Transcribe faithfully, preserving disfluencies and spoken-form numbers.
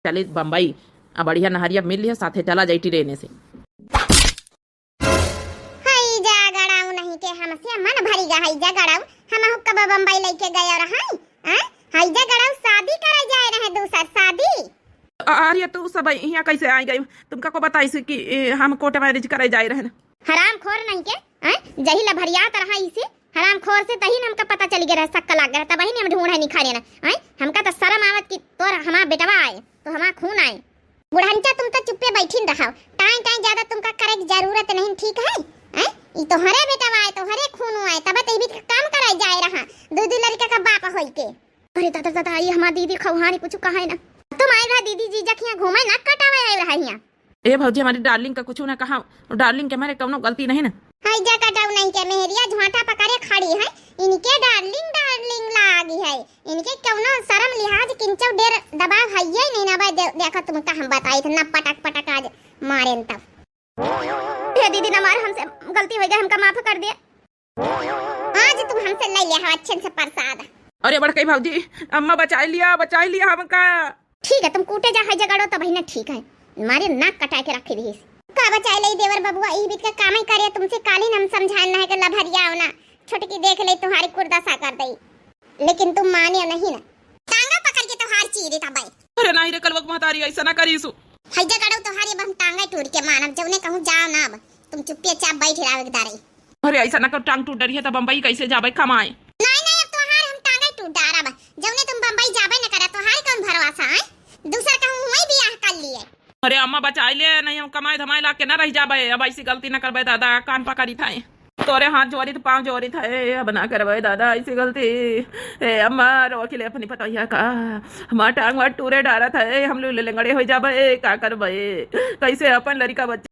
चली बम्बई, आ बढ़िया नहरिया मिल लिहे, साथे चला जाई ट्रेने से। हई जा गड़ाऊ नहीं के हमसे मन भरी गा, हई जा गड़ाऊ, हमहू कब बम्बई लइके गए रहई, हैं? हई जा गड़ाऊ शादी करे जाए रहे दूसर शादी। अरे तू सब यहाँ कैसे आई गई? तुमका को बताइस कि, ए, हम कोर्ट मैरिज करे जाए रहन। हरामखोर नहीं के, हैं? जही लभरियात रहा इसे, हरामखोर से तही न हमका पता चली गए रहे, शक लाग गए रहे, तबही न हम ढूंढे निखारे ना, हैं? हमका तो शर्म आवत कि तोर हमार बेटवा आए, तो हमार खून आए। बुढ़नचा तुम तो चुप्पे बैठिन रहो, टाइम टाइम ज्यादा तुमका करे की जरूरत नहीं, ठीक है? हैं? ई तोहरे बेटवा आए, तोहरे खून आए, तब तो ई भी काम करे जाए रहा, दू दू लड़का का बाप होई के। अरे दादा दादा, ये हमार दीदी खौहानी कुछ कहा है ना, तुम आए रहा दीदी जीजा के यहाँ घूमे ना कटावे आए रहा यहाँ। ए भौजी, हमारी डार्लिंग का कुछ ना कहा, डार्लिंग के मारे कौनो गलती नहीं ना। हई जा कटाऊ नहीं के मेहरिया झोंटा पकड़े खड़ी है, इनके डार्लिंग डार्लिंग लागी है, इनके कौनो शर्म लिहाज किंचो डेर दबाव है ये नहीं ना भाई। दे, देखो तुमका हम बताई थे ना, पटक पटक आज मारेन तब। हे दीदी ना मार, हमसे गलती हो गई, हमका माफ कर दे। आज तुम हमसे ले लिया हो अच्छे से प्रसाद। अरे बड़कई भौजी, अम्मा बचाई लिया, बचाई लिया हमका। ठीक है, तुम कूटे जा है जगड़ो तब ना ठीक है, मारे नाक कटा के रखे रही। का बचाई ले देवर बबुआ, ई बीत के कामे करे, तुमसे काली हम समझान ना है कि लभरिया हो ना, छोटकी देख ले तुम्हारी कुर्दसा कर दई, लेकिन तुम माने नहीं ना। टांगा पकड़ के तोहार चीरे तबे। अरे नहीं रे कलवा के महतारी, ऐसा ना करीसु। है जगड़ो तोहारी, अब हम टांगा टूर के मानब, जौने कहूँ जाओ ना, अब तुम चुप्पे चाप बैठ रहो एक दारे। अरे ऐसा ना कर, टांग टूट डरी है तब बम्बई कैसे जाबे कमाए? नहीं नहीं, अब तोहार हम टांगा टूट डारब, जौने तुम बम्बई जाबे न करा, तोहार कौन भरोसा है? दूसर कहूँ हुई बियाह कर लिए। अरे अम्मा बचाई ले, नहीं हम कमाए धमाए लाग के ना रह जाबे, अब ऐसी गलती ना करबे दादा, कान पकड़ी था। तोरे हाथ जोड़ी तो पाँव जोड़ी था, ए, अब ना करबे दादा ऐसी गलती। ए अम्मा, रोक ले अपनी पतोहिया का, हमार टांग वाट टूरे डारा था, ए, हम लोग ले लेंगड़े हो जाबे, ए, का करबे, कैसे अपन लड़का बच्चा